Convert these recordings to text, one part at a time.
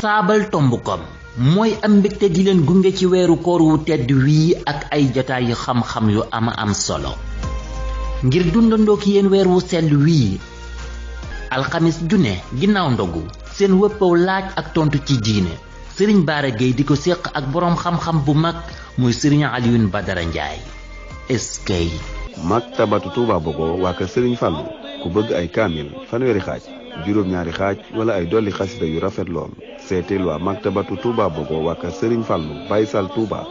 saabal.com mooy am mbégte di leen gunge ci weeru koor wu tedd wii ak ay jotaay yu xam-xam yu am solo ngir dundandook yéen weer wu sell wii alxamis june ginnaaw ndogu seen wëppaw laaj ak tontu ci diine Serigne Bara Gueye di ko séq ak boroom xam-xam bu mag muy Serigne Alioune Badara Ndiaye eskay maktabatu Touba Bogo waa kër Serigne Fallou ku bëgg ay kaamil fanweeri xaaj juróom-ñaari xaaj wala ay dolli xasida yu rafet lool seetil waa maktabatu Touba Bogo waa kër Serigne Fallou Baye Sall Touba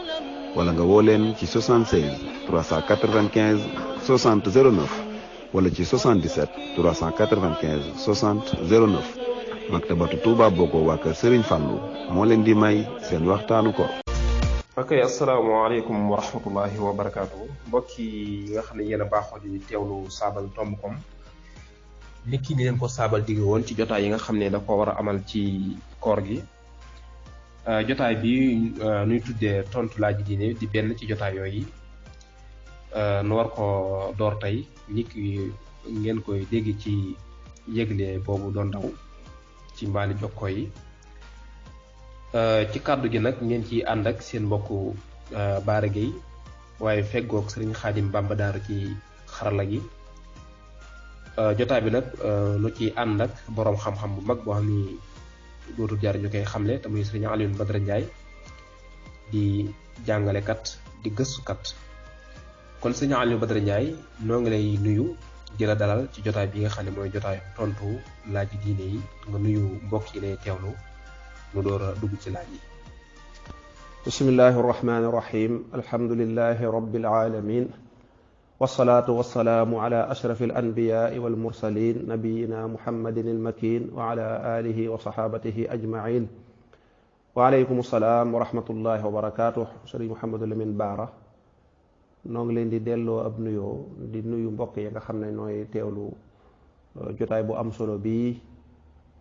wala nga woo leen ci 76 395 60 09 wala ci 77 395 60 09 maktabatu Touba Bogo waa kër Serigne Fallou moo leen di may seen waxtaanu ko. ok asalaamaaleykum wa rahmatullahi wa barakaatu mbokk yi nga xam ne yéen a baaxoo di teewlu saabal.com nit ki ni leen ko saabal digg woon ci jotaay yi nga xam ne da ko war a amal ci koor gi jotaay bi nuy tuddee tontu laaj diine di benn ci jotaay yooyu nu war ko door tey nit ki ngeen koy dégg ci yëgle boobu doon daw ci mbaali jokkoo yi ci kàddu gi nag ngeen ci ànd ak seen mbokku Bara Gueye waaye feggoog Serigne Khadim Bamba Daara ci xarala gi jotaay bi nag nu ci ànd ak boroom xam-xam bu mag boo xam ni dootul jaar ñu koy xamle te muy Serigne Alioune Badara Ndiaye di jàngalekat di gëstukat kon Serigne Alioune Badara Ndiaye noo ngi lay nuyu di la dalal ci jotaay bi nga xam ne mooy jotaay tontu laaj diine yi nga nuyu mbokk yi lay teewlu nu door a dugg ci laaj yi. bismillahi irrahmani irrahim alhamdulilahi rabbil alamin wasalaatu wasalaamu ala ashrafi alanbiyai walmursalin nabiyina muhammadin almakin wa ala alihi wa sahabatihi ajmain wa aleykum salaam wa rahmatullahi wa barakatuh sëriñ Mouhamadou Lamine Bara noo ngi leen di delloo ab nuyoo di nuyu mbokk yi nga xam ne nooy teewlu jotaay bu am solo bii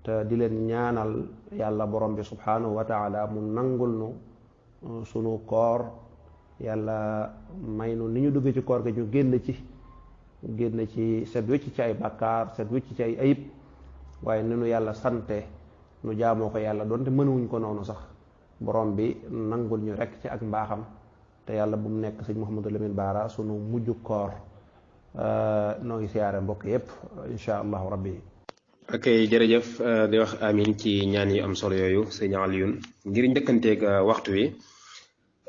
te di leen ñaanal yàlla borom bi subhanahu wa taala mu nangul nu sunu koor yàlla may nu ni ñu dugg ci koor ga ñu génn ci set wecc ci ay bàkkaar set wecc ci ay ayib waaye ni nu yàlla sante nu jaamoo ko yàlla doonte mënuwuñ ko noonu sax borom bi nangul ñu rekk ci ak mbaaxam te yàlla bu mu nekk sëñ Mouhamadou Lamine Bara sunu mujju koor noo ngi siyaare mbokk yépp insha allahu rabbi. ok jërëjëf di wax amin ci ñaan yi am solo yooyu sëñ Alioune ngir njëkkanteeg waxtu wi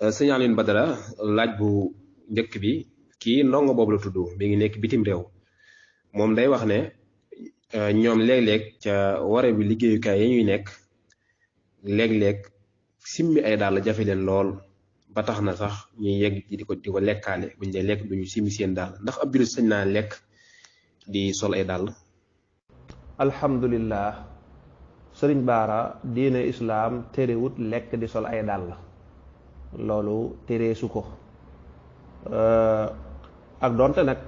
sëñ Alioune Badara laaj bu njëkk bi kii ndongo boobu la tudd mi ngi nekk bitim réew moom day wax ne ñoom léeg-léeg ca ware bi liggéeyukaay yi ñuy nekk léeg-léeg simmi ay daal jafe leen lool ba tax na sax ñuy yegg ci di ko lekkaale buñ dee lekk duñu simmi seen daal ndax ab jullit sañ naa lekk di sol ay daal. alhamdulillah sëriñ Bara diine islaam terewut lekk di sol ay dàll loolu tereesu ko ak doonte nag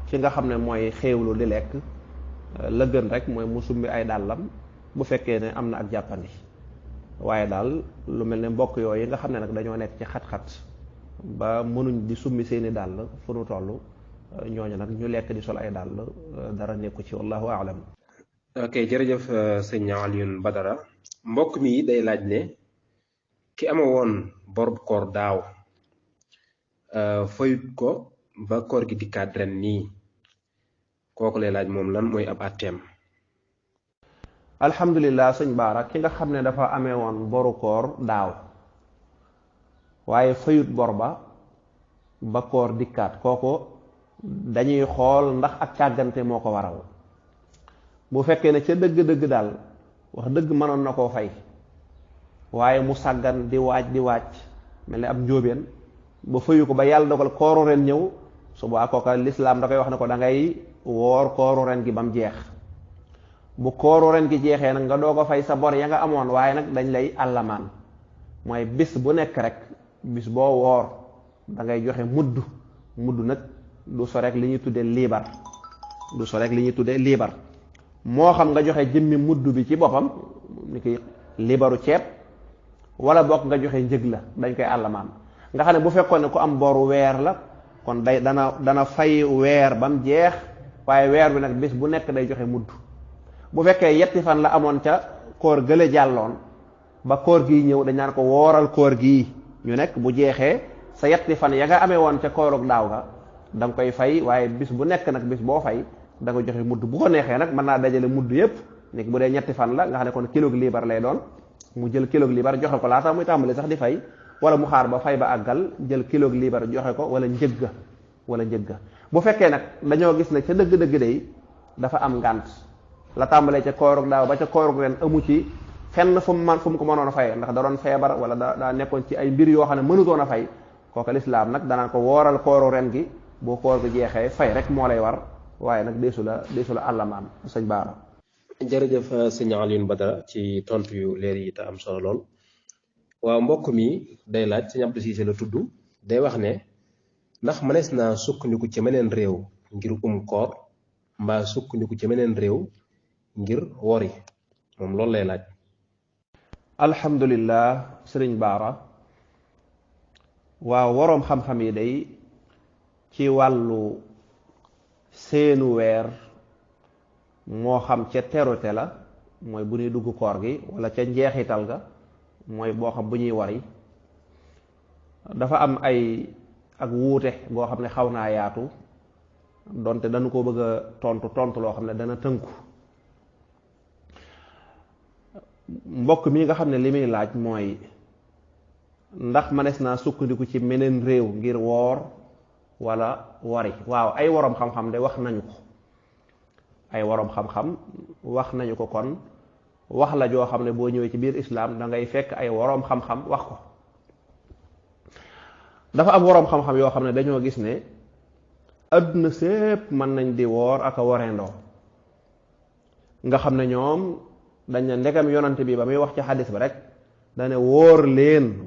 fi nga xam ne mooy xéewlu di lekk la gën rek mooy mu summi ay dàllam bu fekkee ne am na ak jàppandi waaye daal lu mel ne mbokk yooyu nga xam ne nag dañoo nekk ci xat-xat ba mënuñ di summi seeni dàll fu nu toll ñooñu nag ñu lekk di sol ay dàll dara nekku ci wallahu aalam. ok jërëjëf sëñ Alioune Badara mbokk mi day laaj ne ki ama woon bor koor daaw fayut ko ba koor gi dikkaat ren nii kooku lay laaj moom lan mooy ab àtteem. alhamdulilah sëñ Bara ki nga xam ne dafa amee woon boru koor daaw waaye fayut bor ba koor dikkaat kooku dañuy xool ndax ak càggante moo ko waral. bu fekkee ne ca dëgg-dëgg daal wax dëgg mënoon na koo fay waaye mu sàggan di waaj mel ne ab njóobeen ba fayu ko ba yàlla dogal kooru ren ñëw su baa kooka lislaam da koy wax ne ko da ngay woor kooru ren gi ba mu jeex bu kooru ren gi jeexee nag nga doog a fay sa bor ya nga amoon waaye nag dañ lay àllamaan mooy bis bu nekk rek bis boo woor da ngay joxe mudd nag du so rek li ñuy tuddee liibar moo xam nga joxe jëmmi mudd bi ci boppam ni ki libaru ceeb wala bokk nga joxe njëg la dañ koy àllamaan nga xam ne bu fekkoon ne ku am boru weer la kon dana fay weer ba mu jeex waaye weer bi nag bis bu nekk day joxe mudd bu fekkee yetti fan la amoon ca koor gële jàlloon ba koor gi ñëw dañ naan ko wooral koor gii ñu nekk bu jeexee sa yetti fan ya nga amee woon ca koorug daaw ga da nga koy fay, waaye bis bu nekk nag bis boo fay da nga joxe mudd. bu ko neexee nag mën naa dajale mudd yépp nekk bu dee ñetti fan la nga xam ne kon kilo liibar lay doon, mu jël kilo liibar joxe ko laata muy tàmbali sax di fay, wala mu xaar ba fay ba àggal jël kilo liibar joxe ko wala njëgga. bu fekkee nag dañoo gis ne ca dëgg-dëgg day dafa am ngànt, la tàmbalee ca koorug daaw ba ca koorug ren amu ci fenn fu mu ko mënoon a fay ndax da doon feebar wala daa nekkoon ci ay mbir yoo xam ne mënutoon a fay, kooka lislaam nag danaan ko wooral kooru ren gi, boo koor gi jeexee fay rek moo lay war, waaye nag deesu la àllamaan. sëñ Baara. jërëjëf sëñ Alioune Badara ci tontu yu leer yi te am solo lool. waaw mbokk mi day laaj, sëñ Abdou Cissé la tudd, day wax ne ndax mënees naa sukkandiku ci meneen réew ngir koor mbaa sukkandiku ci meneen réew ngir wori, moom loolu lay laaj. alhamdulillah sëriñ Baara. waaw waroom xam-xam yi day ci wàllu seenu weer, moo xam ca terute la mooy bu ñuy dugg koor gi, wala ca njeexital ga mooy boo xam bu ñuy wari, dafa am ak wuute boo xam ne xaw naa yaatu, donte dañu ko bëgg a tontu loo xam ne dana tënku. mbokk mi nga xam ne li muy laaj mooy ndax mënees naa sukkandiku ci meneen réew ngir woor wala wari. waaw ay waroom xam-xam de wax nañu ko, ay waroom xam-xam wax nañu ko. kon wax la joo xam ne boo ñëwee ci biir islaam da ngay fekk ay waroom xam-xam wax ko. dafa am waroom xam-xam yoo xam ne dañoo gis ne adduna sépp mën nañ di woor ak a warendoo, nga xam ne ñoom dañ ne ndegam yonante bi ba muy wax ci xadis ba rek dane wóor leen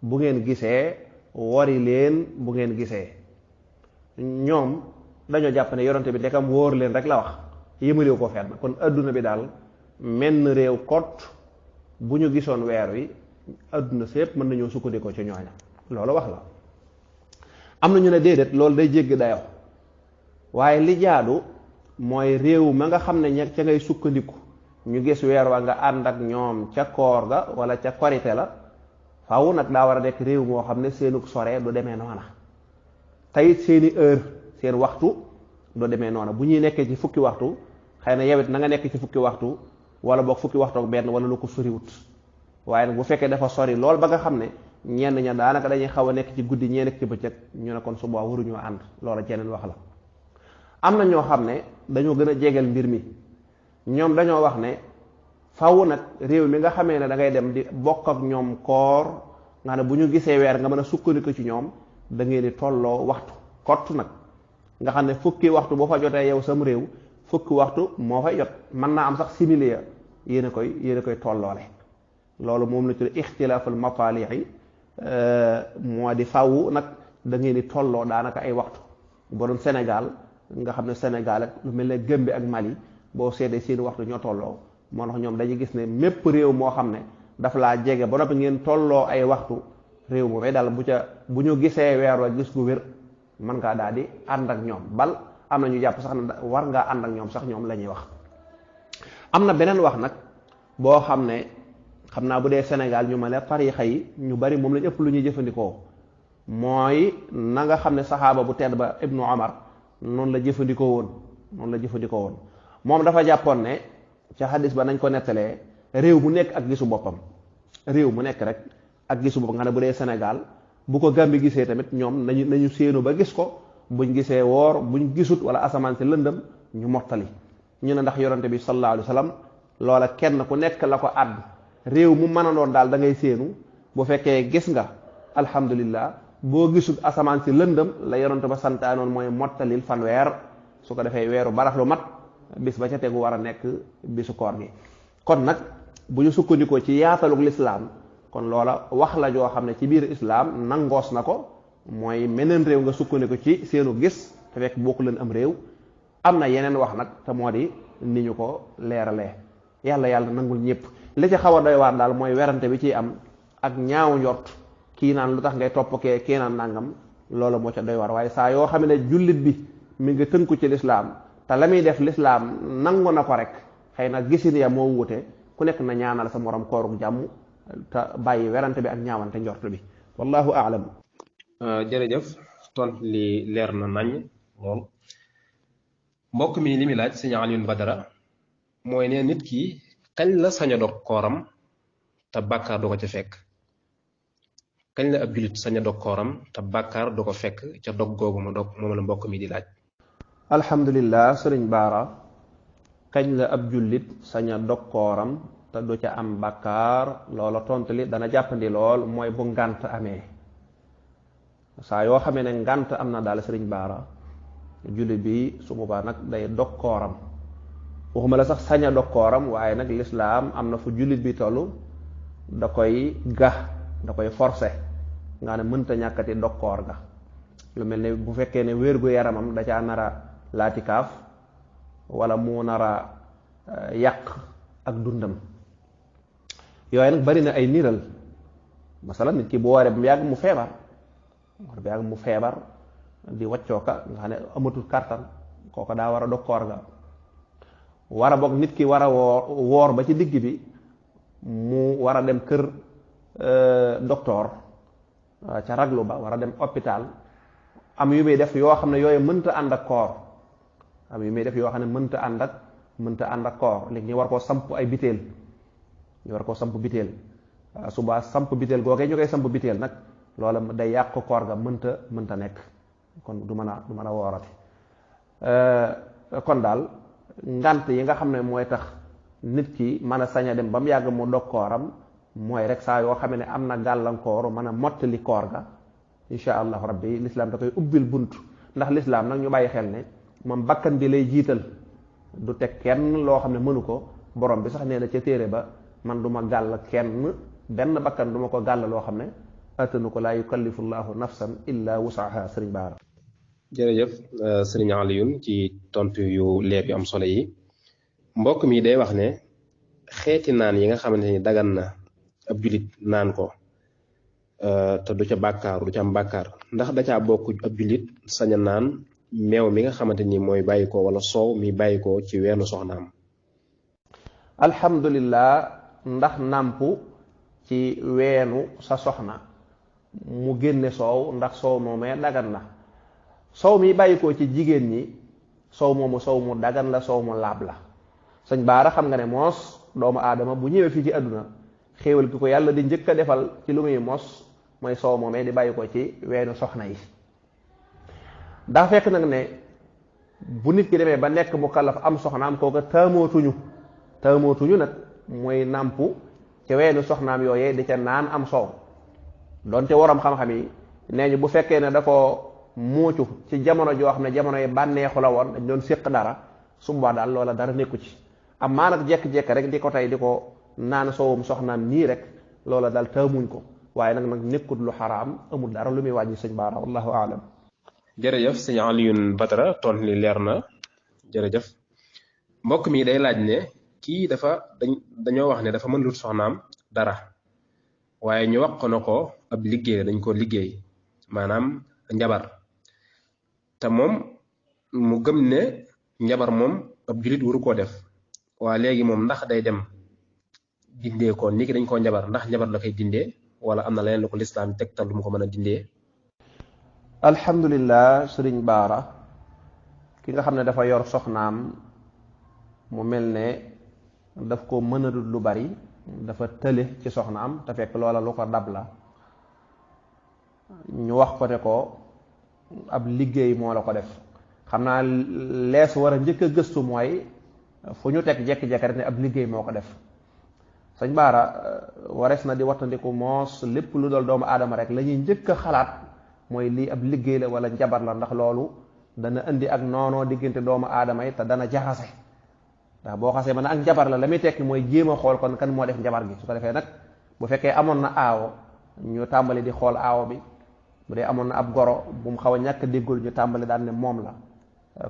bu ngeen gisee, wori leen bu ngeen gisee. ñoom dañoo jàpp ne yonante bi ndegam wóor leen rek la wax, yëmaliw ko fenn. kon adduna bi daal menn réew kot bu ñu gisoon weer wi adduna sépp mën nañoo sukkandikoo ci ñooña, loolu wax la. am na ñu ne déedéet, loolu day jégg dayoo, waaye li jaadu mooy réew ma nga xam ne ña ca ngay sukkandiku ñu gis weer wa nga ànd ak ñoom ca koor ga wala ca korite la, faaw nag daa war a nekk réew moo xam ne seenug sore du demee noona, teyit seeni heure, seen waxtu du demee noona. bu ñuy nekkee ci fukki waxtu, xëy na yewit na nga nekk ci fukki waxtu wala boog fukki waxtu ak benn wala lu ko soriwut. waaye nag bu fekkee dafa sori lool ba nga xam ne ñenn ña daanaka dañuy xaw a nekk ci guddi ñee nekk ci bëccëg, ñu ne kon su boobaa waruñoo ànd, loola jeneen wax la. am na ñoo xam ne dañoo gën a jegeel mbir mi, ñoom dañoo wax ne faw nag réew mi nga xamee ne da ngay dem di bokk ak ñoom koor, nga ne bu ñu gisee weer nga mën a sukkandiku ci ñoom, da ngeen di tolloo waxtu kott nag, nga xam ne fukki waxtu boo fa jotee yow sam réew fukki waxtu moo fay jot, mën naa am sax simili yéen a koy tolloole. loolu moom la tudd ixtilaaful matalixi, moo di faw nag da ngeen di tolloo daanaka ay waxtu. bu doon Sénégal nga xam ne Sénégal ak lu mel ne Gambie ak Mali boo seetee seen waxtu ñoo tolloo, moo tax ñoom dañuy gis ne mépp réew moo xam ne dafa laa jege ba noppi ngeen tolloo ay waxtu, réew mu fay daal bu ñu gisee weer wa gis gu wér mën ngaa daal di ànd ak ñoom. bal am na ñu jàpp sax ne war ngaa ànd ak ñoom sax, ñoom la ñuy wax. am na beneen wax nag boo xam ne xam naa bu dee Sénégal ñu ma ne tariixa yi ñu bari moom lañ ëpp lu ñuy jëfandikoo, mooy na nga xam ne saxaaba bu tedd ba Ibnu Omar noonu la jëfandikoo woon. moom dafa jàppoon ne ca xadis ba nañ ko nettalee, réew mu nekk ak gisu boppam, réew mu nekk rek ak gisu boppam. nga ne bu dee Sénégal bu ko Gàmbi gisee tamit ñoom nañu séenu ba gis ko, buñ gisee woor, buñ gisut wala asamaan si lëndëm ñu mottali. ñu ne ndax yonante bi sallallahu alayhi wa sallam loola kenn ku nekk la ko àdd, réew mu mën a doon daal da ngay séenu, bu fekkee gis nga alhamdulillah, boo gisut asamaan si lëndëm la yonante ba santaanoon mooy mottalil fanweer, su ko defee weeru barax lu mat bis ba ca tegu war a nekk bisu koor gi. kon nag bu ñu sukkandikoo ci yaataluk lislaam, kon loola wax la joo xam ne ci biir islaam nangoos na ko, mooy meneen réew nga sukkandiku ci seenu gis te fekk bokku leen am réew. am na yeneen wax nag te moo di ni ñu ko leeralee, yàlla nangul ñëpp. li ci xaw a doy waar daal mooy werante bi ciy am ak ñaaw njort, kii naan lu tax ngay topp kii naan nangam, loolu moo ca doy waar. waaye saa yoo xam ne jullit bi mi ngi tënku ci lislaam te la muy def lislaam nangu na ko rek, xëy na gisin ya moo wute, ku nekk na ñaanal sa morom kooruk jàmm te bàyyi werante bi ak ñaawante njort bi wallahu aalam. jërëjëf tont li leer na nañ lool. mbokk mi li muy laaj sëñ Alioune Badara mooy ne nit ki kañ la sañ a dog kooram te bàkkaar du ko ca fekk, kañ la ab jullit sañ a dog kooram te bàkkaar du ko fekk ca dog googu mu dog moom la mbokk mi di laaj. alhamdulillah sëriñ Baara, kañ la ab jullit sañ a dog kooram te du ca am bàkkaar loola tontu li dana jàppandi lool mooy bu ngànt amee. saa yoo xamee ne ngànt am na daal sëriñ Baara, jullit bi su boobaa nag day dog kooram. waxuma la sax sañ a dog kooram waaye nag lislaam am na fu jullit bi toll da koy da koy forcer nga ne mënta ñàkkati dog koor ga. lu mel ne bu fekkee ne wér gu yaramam da caa nar a laatikaaf wala mu nar a yàq ak dundam. yooyu nag bari na ay niral. masala nit ki bu waree ba mu yàgg mu feebar di waccooka nga xam ne amatul kàttan kooko daa war a dog koor ga. war a boog nit ki war a woor ba ci digg bi mu war a dem kër docteur ca raglu ba war a dem hôpital am yu muy def yoo xam ne yooyu mënta ànd ak koor mënta ànd ak koor léegi ñu war koo samp ay biteel suba samp biteel googee ñu koy samp biteel nag loola day yàq koor ga mënta nekk kon du mën a woorati. kon daal ngant yi nga xam ne mooy tax nit ki mën a sañ a dem ba mu yàgg mu dog kooram mooy rek saa yoo xam ne am na gàllankoor mën a mottali koor ga insha allahu rabbi lislaam da koy ubbil bunt. ndax lislaam nag ñu bàyyi xel ne moom bakkan bi lay jiital, du teg kenn loo xam ne mënu ko. borom bi sax nee na ca téere ba man du ma gàll kenn benn bakkan du ma ko gàll loo xam ne attanu ko laa yukallifu llahu nafsan illa wusaha. sëriñ Baara. jërëjëf sëriñ Alioune ci tontu yu leer yu am solo yi. mbokk mi day wax ne xeeti naan yi nga xamante ni dagan na ab julit naan ko te du ca am bàkkaar ndax da caa bokk ab julit sañ a naan meew mi nga xamante ni mooy bàyyi ko wala soow mi bàyyi ko ci weenu soxnaam. alhamdulillah, ndax nàmpu ci weenu sa soxna mu génne soow ndax soow moomee dagan na. soow mi bàyyikoo ci jigéen ñi soow mu dagan la, soow mu laab la. sëñ Baara, xam nga ne moos doomu aadama bu ñëwee fii ci àdduna xéewal gi ko yàlla di njëkk a defal ci lu muy mos mooy soow moomee di bàyyikoo ci weenu soxna yi. daa fekk nag ne bu nit ki demee ba nekk mu kallaf am soxnaam kooka taamootuñu nag mooy nàmpu ca weenu soxnaam yooyee di ca naan am soow. donte waroom xam-xam yi nee ñu bu fekkee ne da ko muucu ci jamono joo xam ne jamono yi bànneexu la woon dañ doon séq dara suba daal loola dara nekku ci. am maa nag jekk-jekk rek di ko tey di ko naan soowum soxnaam nii rek loola daal taamuñ ko waaye nag nekkut lu xaraam, amul dara lu muy wàññi. sëñ Baara, wallahu aalam. jërëjëf sëñ Alioune Badara tontu li leer na jërëjëf. mbokk mi day laaj ne kii dañoo wax ne dafa mën lut soxnaam dara waaye ñu wax ko na ko ab liggéey dañ ko liggéey maanaam njabar te moom mu gëm ne njabar moom ab julit waru koo def. waa léegi moom ndax day dem dindee ko ni ki dañ koo njabar ndax njabar la koy dindee wala am na leneen lu ko lislaam tegtal lu mu ko mën a dindee. alhamdulillah sëriñ Baara, ki nga xam ne dafa yor soxnaam mu mel ne daf ko mënadul lu bari, dafa tële ci soxnaam te fekk loola lu ko dab la, ñu wax ko ne ko ab liggéey moo la ko def. xam naa lees war a njëkk a gëstu mooy fu ñu teg jekki-jekki rek ne ab liggéey moo ko def. sëñ Baara, warees na di wattandiku moos lépp lu dal doomu aadama rek la ñuy njëkk a xalaat mooy lii ab liggéey la wala njabar la, ndax loolu dana indi ak noonoo diggante doomu aadama yi te dana jaxase. ndax boo xasee man ak njabar la muy tekki mooy jéem a xool kon kan moo def njabar gi. su ko defee nag bu fekkee amoon na aawo ñu tàmbali di xool aawo bi, bu dee amoon na ab goro bu mu xaw a ñàkk déggul ñu tàmbali daan ne moom la.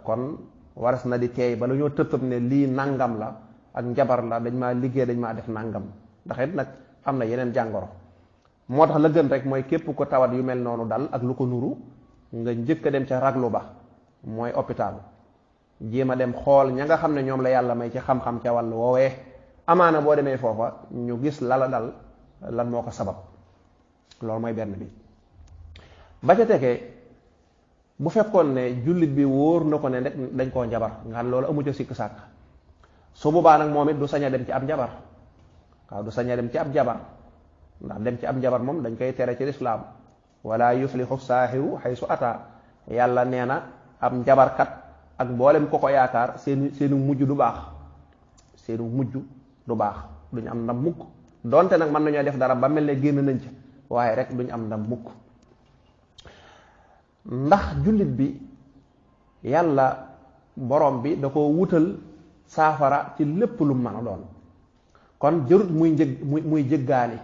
kon waras na di teey ba lu ñoo tëtëb ne lii nangam la ak njabar la, dañ maa liggéey, dañ maa def nangam. ndax it nag am na yeneen jàngoro. moo tax la gën rek mooy képp ko tawat yu mel noonu dal ak lu ko nuru nga njëkk a dem ca raglu ba mooy hôpital, jéem a dem xool ña nga xam ne ñoom la yàlla may ci xam-xam ca wàllu woowee amaana boo demee foofa ñu gis lala dal lan moo ko sabab. loolu mooy benn bi ba ca tekee bu fekkoon ne jullit bi wóor na ko ne rek dañ koo njabar nga xam loolu amu ca sikk sàkk su boobaa nag moom it du sañ a dem ci ab njabar waaw du sañ a dem ci ab jabar ndax dem ci ab njabar moom dañ koy tere ci lislaam wala yuflihu saahiru haysu ata yàlla nee na ab njabarkat ak mboolem ko yaakaar seenu mujj du baax seenu mujj du baax duñu am ndam mukk donte nag mën nañoo def dara ba mel ne génn nañ ca waaye rek duñu am ndam mukk ndax jullit bi yàlla borom bi da ko wutal saafara ci lépp lu mën a doon kon jërut muy jëggaani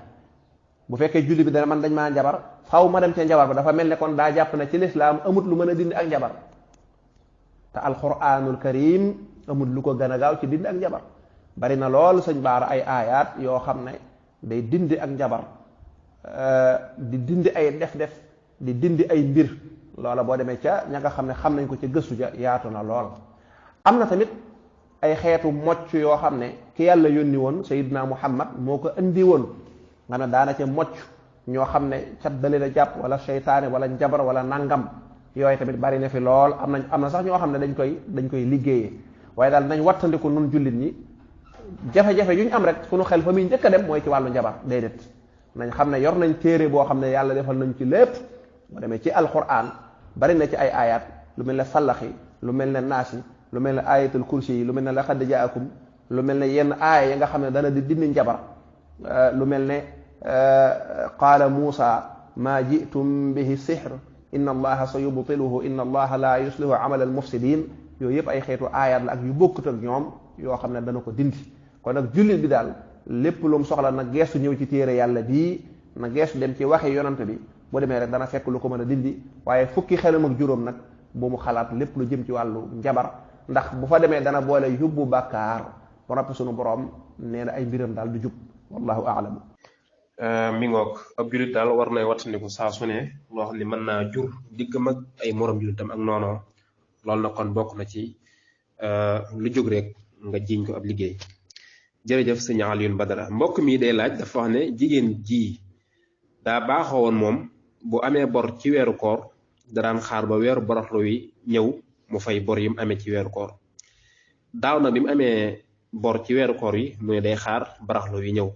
bu fekkee jullit bi dana man dañ maa njabar faw ma dem ca njabar ba dafa mel ne kon daa jàpp ne ci lislaam amut lu mën a dindi ak njabar te alquranul karim amut lu ko gën a gaaw ci dindi ak njabar bari na lool sëñ Baara ay aayaat yoo xam ne day dindi ak njabar di dindi ay def-def di dindi ay mbir loola boo demee ca ña nga xam ne xam nañ ko ca gëstu ja yaatu na lool. am na tamit ay xeetu mocc yoo xam ne ki yàlla yónni woon Sayyidina Muhammad moo ko indi woon nga ne daana ca mocc ñoo xam ne cat dale la jàpp wala seytaane wala njabar wala nangam yooyu tamit bari na fi lool am na sax ñoo xam ne dañ koy liggéeyee waaye daal nañ wattandiku nun jullit ñi jafe-jafe yu ñu am rek sunu xel fa muy njëkk a dem mooy ci wàllu njabar déedéet nañ xam ne yor nañ téere boo xam ne yàlla defal nañ ci lépp boo demee ci alquran bari na ci ay ayat lu mel ne fallaxi lu mel ne naasi lu mel ne ayatul kursi yi lu mel ne laqad jaakum lu mel ne yenn aaya yi nga xam ne dana di dindi njabar lu mel ne qaala Muusa maa jitum bihi sihr inna allaha sa yubtiluhu inna allaha la yuslihu amal al mufsidin yooyu yëpp ay xeetu ayat la ak yu bokkut ak ñoom yoo xam ne dana ko dindi kon nag jullit bi daal lépp lu mu soxla na geestu ñëw ci téere yàlla bii na geestu dem ci waxi yonante bi bu demee rek dana fekk lu ko mën a dindi waaye fukki xelam ak juróom nag bu mu xalaat lépp lu jëm ci wàllu njabar ndax bu fa demee dana boole yóbbu bàkkaar ba noppi sunu borom nee na ay mbiram daal du jub wallahu a'lam. mi ngoog ab jullit daal war nay wattandiku saa su ne loo xam ne mën naa jur diggam ak ay morom jullitam ak noonu loolu na kon bokk na ci lu jóg rek nga jiñ ko ab liggéey. jërëjëf sëñ Alioune Badara mbokk mi day laaj dafa wax ne jigéen ji daa baaxoo woon moom bu amee bor ci weeru koor daraan xaar ba weeru boroxlu wi ñëw mu fay bor yi mu amee ci weeru koor daaw na bi mu amee bor ci weeru koor yi mu ne day xaar baraxlu wi ñëw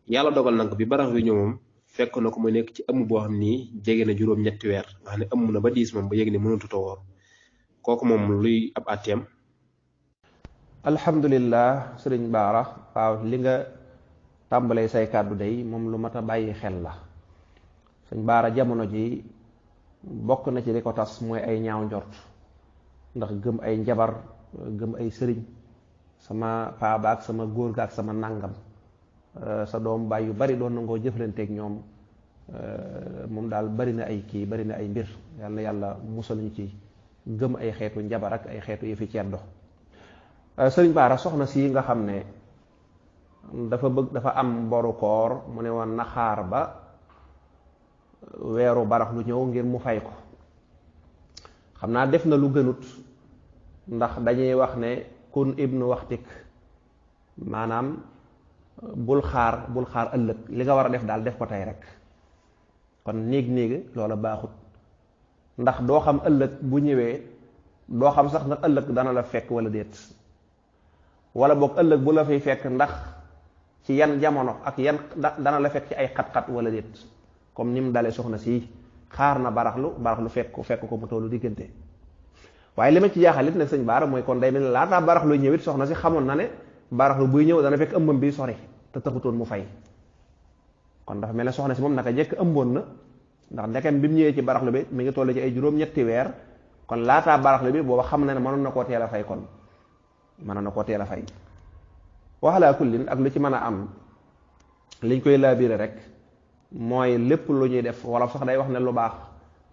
yàlla dogal nag bi baraxlu wi ñëw moom fekk na ko mu nekk ci ëmm boo xam ni jege na juróom-ñetti weer nga xam ne ëmm na ba diis moom ba yëg ne mënatut a woor kooku moom luy ab àtteem. alhamdulillah sëriñ Baara waaw li nga tàmbalee say kàddu day moom lu mat a bàyyi xel la sëñ Baara jamono ji bokk na ci li ko tas mooy ay ñaaw njort ndax gëm ay njabar gëm ay sëriñ sama paa ba ak sama góor ga ak sama nàngam sa doom baay yu bari doon na ngoo jëflanteeg ñoom moom daal bari na ay kii bari na ay mbir yàlla na yàlla musal ñu ci gëm ay xeetu njabar ak ay xeetu yëfi ceddo sëriñ Baara soxna si nga xam ne dafa am mboru koor mu ne woon na xaar ba weeru barax lu ñëw ngir mu fay ko xam naa def na lu gënut ndax dañuy wax ne kun ibnu waxtik maanaam bul xaar ëllëg li nga war a def daal def ko tey rek kon néegi loola baaxut ndax doo xam ëllëg bu ñëwee doo xam sax ndax ëllëg dana la fekk wala déet wala boog ëllëg bu la fay fekk ndax ci yan jamono ak yan dana la fekk ci ay xat-xat wala déet comme ni mu dalee soxna si xaar na baraxlu fekk ko mu tollu diggante waaye li ma ci jaaxal it nag sëñ Baara mooy kon day mel ne laataa baraxlu ñëw it soxna si xamoon na ne baraxlu buy ñëw dana fekk ëmbam bi sori te taxutoon mu fay kon dafa mel ne soxna si moom naka jekk ëmboon na ndax ndekem bi mu ñëwee ci baraxlu bi mi ngi toll ci ay juróom-ñetti weer kon laataa baraxlu bi booba xam na ne mënoon na koo teel a fay kon mënoon na koo teel a fay waxalaa kullin ak lu ci mën a am liñ koy laabire rek mooy lépp lu ñuy def wala sax day wax ne lu baax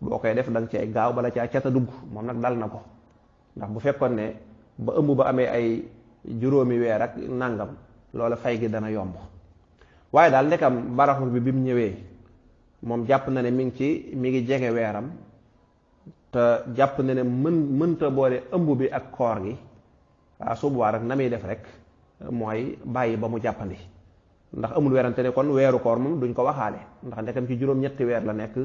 boo koy def danga ci ay gaaw bala caa cata dugg moom nag dal na ko ndax bu fekkoon ne ba ëmb ba amee ay juróomi weer ak nàngam loola fay gi dana yomb waaye daal ndekam baraxlu bi mu ñëwee moom jàpp na ne mi ngi jege weeram te jàpp na ne mënta boole ëmb bi ak koor gi waaw su boobaa rek na muy def rek mooy bàyyi ba mu jàppandi ndax amul werante ne kon weeru koor moom duñ ko waxaale ndax ndekam ci juróom-ñetti weer la nekk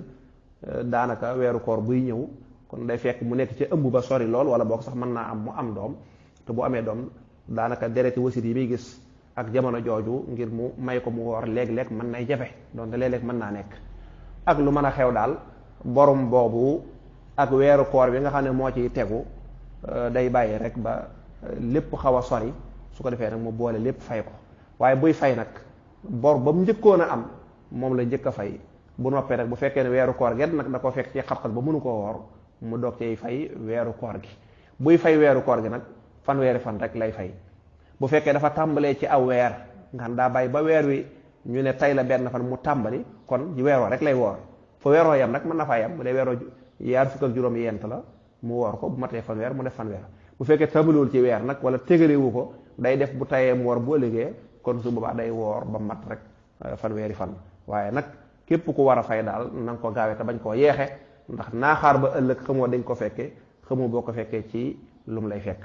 daanaka weeru koor buy ñëw kon day fekk mu nekk ci ëmb ba sori lool wala boog sax mën naa am mu am doom te bu amee doom daanaka dereti wasit yi muy gis ak jamono jooju ngir mu may ko mu woor léeg-léeg mën nay jafe donte léeg-léeg mën naa nekk ak lu mën a xew daal borom boobu ak weeru koor bi nga xam ne moo ciy tegu day bàyyi rek ba lépp xaw a sori su ko defee nag mu boole lépp fay ko waaye buy fay nag bor ba mu njëkkoon a am moom la njëkk a fay bu noppee nag bu fekkee ne weeru koor gi nag da ko fekk ci xat-xat ba mënu koo woor mu doog cay fay weeru koor gi buy fay weeru koor gi nag fanweeri fan rek lay fay bu fekkee dafa tàmbalee ci aw weer nga xam daa bàyyi ba weer wi ñu ne tey la benn fan mu tàmbali kon weeroo rek lay woor fa weeroo yam nag mën na faa yam bu dee weeroo yaar fukk ak juróom yent la mu woor ko bu matee fanweer mu def fanweer bu fekkee tàmbaliwul ci weer nag wala tegalewu ko day def bu tayee mu woor bu ëllëgee kon su boobaa day woor ba mat rek fanweeri fan waaye nag képp ku war a fay daal na nga ko gaawee te bañ koo yeexe ndax naaxaar ba ëllëg xamoo dañ ko fekkee xamoo boo ko fekkee ci lum lay fekk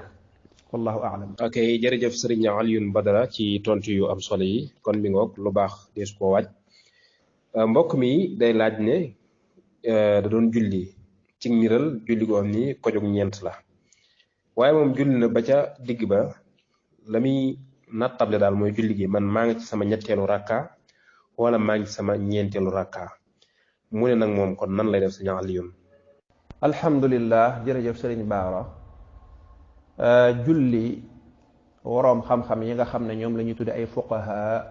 wallahu aalam. ok jërëjëf sëriñ Alioune Badara ci tontu yu am solo yi kon mi ngoog lu baax dees koo waaj mbokk mi day laaj ne da doon julli ci niral julli goo am ni ko jóg ñeent la waaye moom julli na ba ca digg ba la muy nattable daal mooy julli gi man maa ngi ci sama ñetteelu rakka wala maa ngi ci sama ñeenteelu rakka mu ne nag moom kon nan lay def sëriñ Alioune. alhamdulillah jërëjëf sëriñ Baara julli waroom xam-xam yi nga xam ne ñoom la ñuy tudde ay fuqaha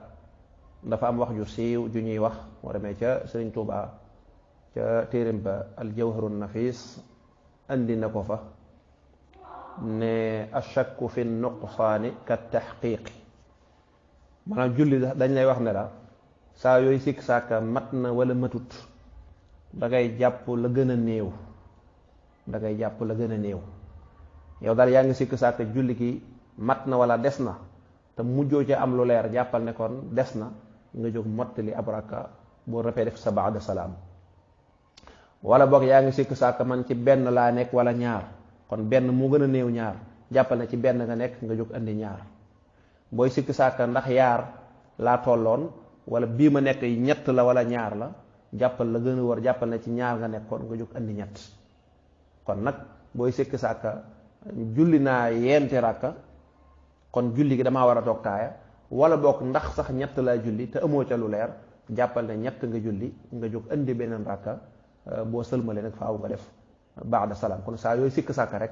dafa am wax ju siiw ju ñuy wax moo demee ca sëriñ Tuuba ca téerim ba aljawharu nafis andi na ko fa ne ashakku fi nuqsaani ka taxqiiqi maanaam julli dañ lay wax ne la saa yooyu sikk sàkka mat na wala matut da ngay jàpp la gën a néew da ngay jàpp la gën a néew yow daal yaa ngi sikk sàkka julli gi mat na wala des na te mujjoo ca am lu leer jàppal ne kon des na nga jóg mottali ab rakka boo rëppee def sa baada salaam wala boog yaa ngi sikk sàkka man ci benn laa nekk wala ñaar kon benn mu gën a néew ñaar jàppal ne ci benn nga nekk nga jóg andi ñaar booy sikk sàkka ndax yaar laa tolloon wala bii ma nekk ñett la wala ñaar la jàppal la gën a war jàppal ne ci ñaar nga nekkoon nga jóg andi ñett kon nag booy sikk sàkka julli naa yenti rakka kon julli gi damaa war a toog taaya wala boog ndax sax ñett laa julli te amoo ca lu leer jàppal ne ñett nga julli nga jóg indi beneen rakka boo sëlmalee nag faaw nga def baada salaam kon saa yooyu sikk sàkka rek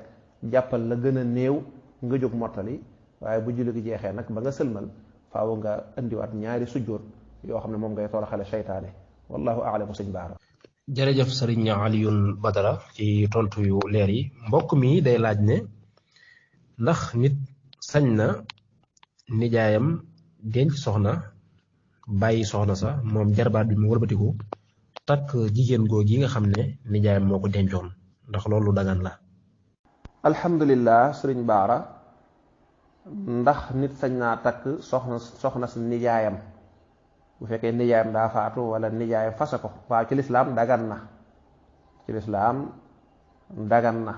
jàppal la gën a néew nga jóg mottali waaye bu julli gi jeexee nag ba nga sëlmal faaw nga indiwaat ñaari sujjóot yoo xam ne moom ngay toroxale seytaane wallahu aalamu sëñ Baara. jërëjëf sëriñ Alioune Badara ci tontu yu leer yi mbokk mi day laaj ne ndax nit sañ na nijaayam denc soxna bàyyi soxna sa moom jarbaat bi mu wëlbatiku takk jigéen googu yi nga xam ne nijaayam moo ko dencoon ndax loolu dagan la. alhamdulillah sëriñ Baara ndax nit sañ naa takk soxna si nijaayam bu fekkee nijaayam daa faatu wala nijaayam fase ko waaw ci lislaam dagan na ci lislaam dagan na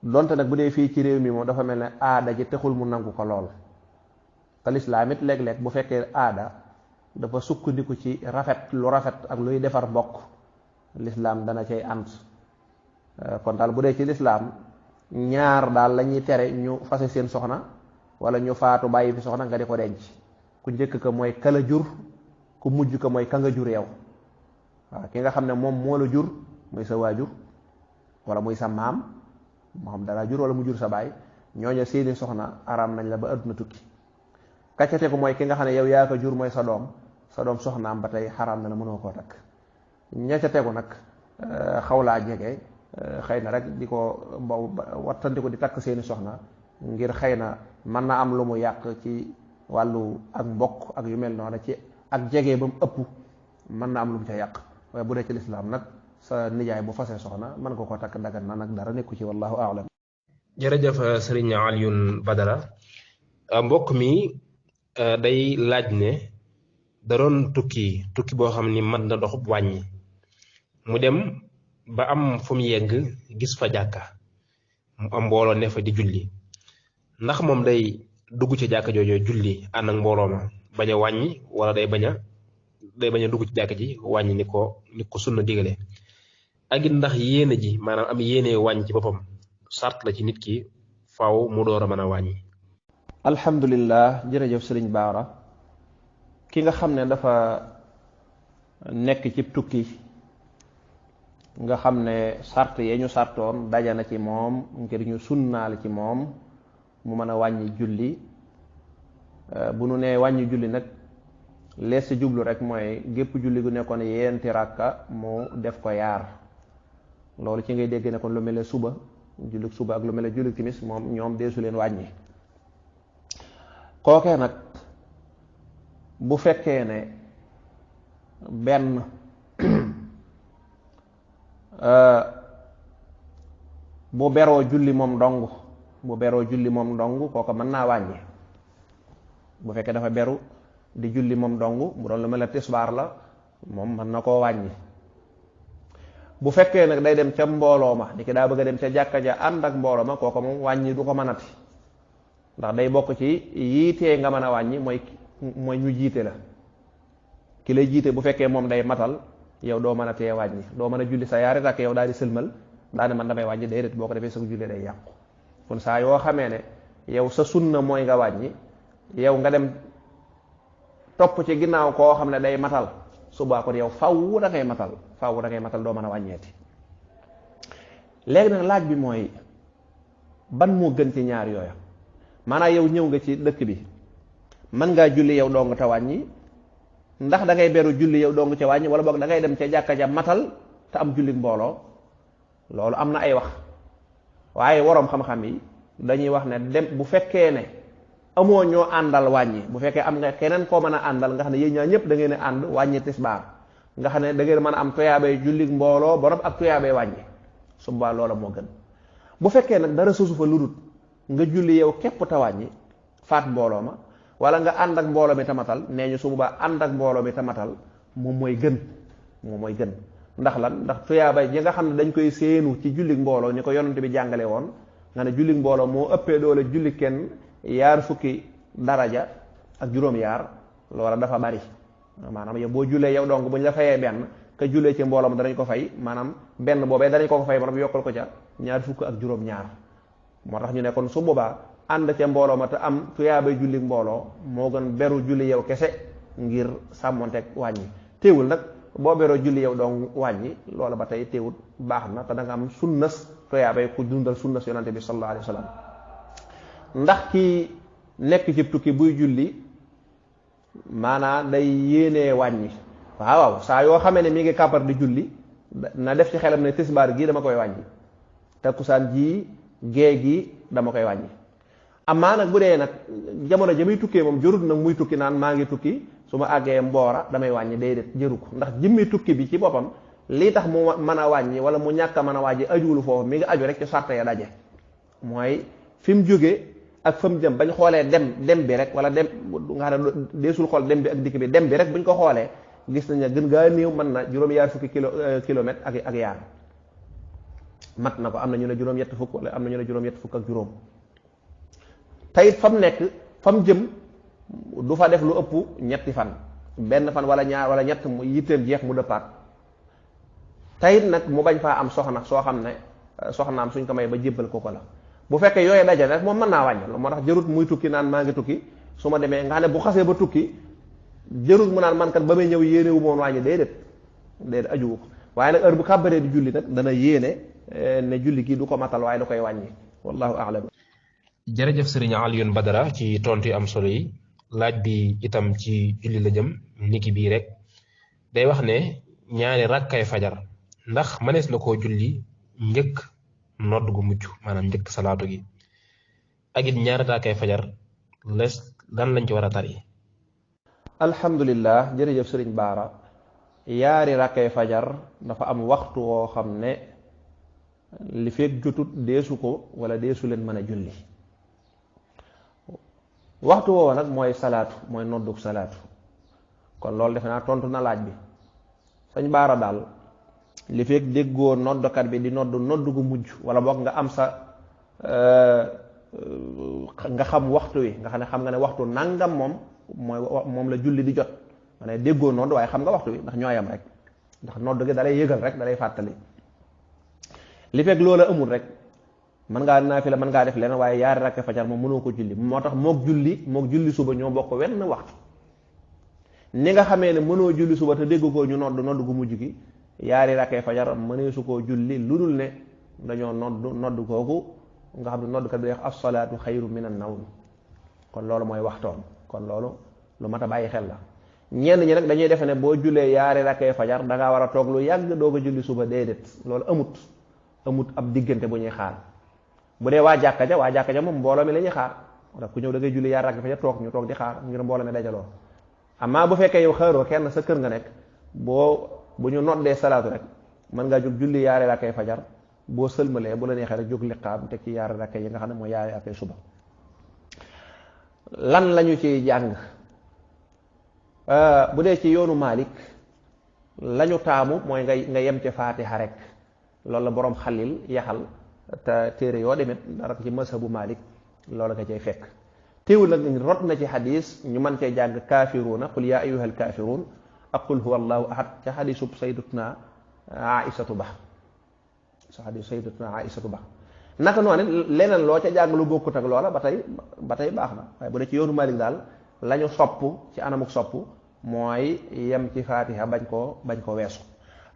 donte nag bu dee fii ci réew mi moom dafa mel ne aada ji taxul mu nangu ko lool te lislaam it léeg-léeg bu fekkee aada dafa sukkandiku ci lu rafet ak luy defar mbokk lislaam dana cay ànd kon daal bu dee ci lislaam ñaar daal la ñuy tere ñu fase seen soxna wala ñu faatu bàyyi fi soxna nga di ko denc ku njëkk ka mooy kala jur ku mujj ka mooy ka nga jur yow waaw ki nga xam ne moom moo la jur muy sa waajur wala muy sa maam moo xam dara jur wala mu jur sa baay ñooña seeni soxna araam nañ la ba adduna tukki kaccate ko mooy ki nga xam ne yow yaa ko jur mooy sa doom soxnaam ba tey xaraam na la mënoo koo takk ña ca tegu nag xaw laa jege xëy na rek di ko wattandi ko di takk seeni soxna ngir xëy na mën na am lu mu yàq ci wàllu ak mbokk ak yu mel noonu ci ak jege ba mu ëpp mën na am lu mu ca yàq waaye bu dee ci lislaam nag sa nijaay bu fasee soxna mën nga ko takk dagan na nag dara nekku ci wallahu aalam. jërëjëf sëriñ Alioune Badara mbokk mi day laaj ne da doon tukki boo xam ni mën na doxub wàññi mu dem ba am fu mu yegg gis fa jàkka mu am mbooloo ne fa di julli ndax moom day dugg ci jàkka jooju julli ànd ak mbooloo ma bañ a wàññi wala day bañ a dugg ci jàkka ji wàññi ni ko sunna digale ak it ndax yéene ji maanaam am yéene wàññi ci boppam sart la ci nit ki faaw mu door a mën a wàññi. alhamdulillah jërëjëf sëriñ Baara ki nga xam ne dafa nekk ci tukki nga xam ne sart yee ñu sartoon daja na ci moom ngir ñu sunnaal ci moom mu mën a wàññi julli bu nu nee wàññi julli nag lees ci jublu rek mooy gépp julli gu nekkoon yeenti ràkka mu def ko yaar loolu ci ngay dégg ne kon lu mel ne suba julli suba ak lu mel ne julli timis moom ñoom deesu leen wàññi kookee nag bu fekkee ne benn bu beroo julli moom dong kooka mën naa wàññi bu fekkee dafa beru di julli moom dong mu doon lu mel ne tisbaar la moom mën na koo wàññi bu fekkee nag day dem ca mbooloo ma di ki daa bëgg a dem ca jàkka ja ànd ak mbooloo ma kooka moom wàññi du ko mënati ndax day bokk ci yiitee nga mën a wàññi mooy ñu jiite la ki lay jiite bu fekkee moom day matal yow doo mën a tee wàññi doo mën a julli sa yaari rakk yow daal di sëlmal daane man damay wàññi déedéet boo ko defee sa julli day yàqu kon saa yoo xamee ne yow sa sunna mooy nga wàññi yow nga dem topp ci ginnaaw koo xam ne day matal subaa kon yow faw da ngay matal doo mën a wàññeeti. léegi nag laaj bi mooy ban moo gën ci ñaar yooya maanaam yow ñëw nga ci dëkk bi mën ngaa julli yow dong te wàññi ndax da ngay beru julli yow dong ca wàññi wala boog da ngay dem ca jàkka ja matal te am julli mbooloo loolu am na ay wax waaye waroom xam-xam yi dañuy wax ne dem bu fekkee ne amoo ñoo àndal wàññi bu fekkee am nga keneen koo mën a àndal nga xam ne yéen ñaar ñëpp da ngeen a ànd wàññi tisbaar nga xam ne da ngeen mën a am tuyaabay julli mbooloo borom ak tuyaabay wàññi su boobaa loola moo gën bu fekkee nag dara sosu fa ludut nga julli yow képp te wàññi faat mbooloo ma wala nga ànd ak mbooloo mi tamatal nee ñu su boobaa ànd ak mbooloo mi tamatal moom mooy gën ndax lan ndax tuyaabay ji nga xam ne dañ koy séenu ci julli mbooloo ni ko yonent bi jàngale woon nga ne julli mbooloo moo ëppee doole julli kenn yaar fukki daraja ak juróom-yaar loola dafa bari maanaam yow boo jullee yow donc bu ñu la fayee benn ka jullee ci mbooloo ma danañ ko fay maanaam benn boobee danañ ko fay maanaam yokkal ko ca ñaar fukk ak juróom-ñaar moo tax ñu ne kon su boobaa ànd ca mbooloo ma te am tuyaabay julli mbooloo moo gën beru julli yow kese ngir sàmmonteeg wàññi téewul nag boo beroo julli yow dong wàññi loola ba tey téewul baax na te da nga am sunnas tuyaabay ku dundal sunnas yonante bi sallallahu alayhi wa sallam ndax ki nekk ci tukki buy julli maanaam day yéenee wàññi waaw saa yoo xamee ne mi ngi kàppar di julli na def ci xelam ne tisbaar gii dama koy wàññi takkusaan ji gee gi dama koy wàññi amaa nag bu dee nag jamono ja muy tukkee moom jërut nag muy tukki naan maa ngi tukki su ma àggee mboora damay wàññi déedéet jëru ko ndax jëmmi tukki bi ci boppam lii tax mu mën a wàññi wala mu ñàkk a mën a wàññi ajuwul foofu mi ngi aju rek ci sàrt ya daje mooy fi mu jógee ak fa mu jëm bañ xoolee dem bi rek wala dem nga xam ne deesul xool dem bi ak dikk bi dem bi rek buñ ko xoolee gis nañ ne gën gaa néew mën na juróom-yaar fukki kilomètre ak yaar mat na ko am na ñu ne juróom-ñett fukk wala am na ñu ne juróom-ñett fukk ak juróom tayit fa mu nekk fa mu jëm du fa def lu ëpp ñetti fan benn fan wala ñaar wala ñett mu yitteem jeex mu dëppaat tayit nag mu bañ faa am soxna soo xam ne soxnaam suñ ko may ba jébbal ko la bu fekkee yooyu daje rek moom mën naa wàññi moo tax jërut muy tukki naan maa ngi tukki su ma demee nga xam ne bu xasee ba tukki jërut mu naan man kat ba may ñëw yéene wu moon wàññi déedéet ajuwu ko waaye nag heure bu kàbbaree di julli nag dana yéene ne julli gi du ko matal waaye da koy wàññi wallahu a'lam. jërëjëf sëriñ Alioune Badara ci tontu yu am solo yi laaj bi itam ci julli la jëm niki bii rek day wax ne ñaari rakkay fajar ndax mënees na koo julli njëkk nodd gu mujj maanaam njëkk salaatu gi ak it ñaari rakkay fajar lan lañ ci war a tari. alhamdulillah jërëjëf sëriñ Baara yaari rakkay fajar dafa am waxtu woo xam ne li fekk jotut deesu ko wala deesu leen mën a julli waxtu woowa nag mooy salaatu mooy noddug salaatu kon loolu defe naa tontu na laaj bi sëñ Baara daal li fekk déggoo noddokat bi di nodd gu mujj wala boog nga am sa nga xam waxtu wi nga xam ne xam nga ne waxtu nangam moom la julli di jot ma ne déggoo nodd waaye xam nga waxtu wi ndax ñooyam rek ndax nodd gi dalay yëgal rek dalay fàttali li fekk loola amul rek mën ngaa naafila mën ngaa def leneen waaye yaari rakk fajar moom mënoo ko julli moo tax mook julli suba ñoo bokk wenn waxtu ni nga xamee ne mënoo julli suba te dégg ko ñu nodd gu mujj gi yaari rakkee fajar mëneesu koo julli lu dul ne dañoo nodd kooku nga xam ne noddkat bi wax as-salaatu xayru min an-nawm kon loolu mooy waxtoom kon loolu lu mat a bàyyi xel la ñenn ñi nag dañuy defe ne boo jullee yaari rakkee fajar dangaa war a toog lu yàgg doog a julli suba déedéet loolu amut ab diggante bu ñuy xaar bu dee waa jàkka ja moom mbooloo mi la ñuy xaar wala ku ñëw da ngay julli yaari rakkee fajar ñu toog di xaar ngir mbooloo mi dajaloo amaa bu fekkee yow xaaroo kenn sa kër nga nekk bu ñu noddee salaatu rek mën ngaa jóg julli yaari rakkee fajar boo sëlmalee bu la neexee rek jóg liqaam te ci yaari rakkee yi nga xam ne mooy yaari rakkee suba lan lañu ci jàng bu dee ci yoonu Maalik lañu taamu mooy nga yem ci faatiha rek loolu la boroom xalil yaxal te téere yoo demit dara ci mazhabu Maalik loolu nga cay fekk teewul nag rot na ci xadis ñu mën cee jàng kaafiruuna qul yaa ayyuhal kaafiruun ak qul huwa allahu ahad ca xadisub sayyidatuna Aïsatu Ba naka noonu leneen loo ca jàng lu bokkut ak loola ba tey baax na waaye bu dee ci yoonu Maalik daal lañu sopp ci anamuk sopp mooy yem ci faatiha bañ koo weesu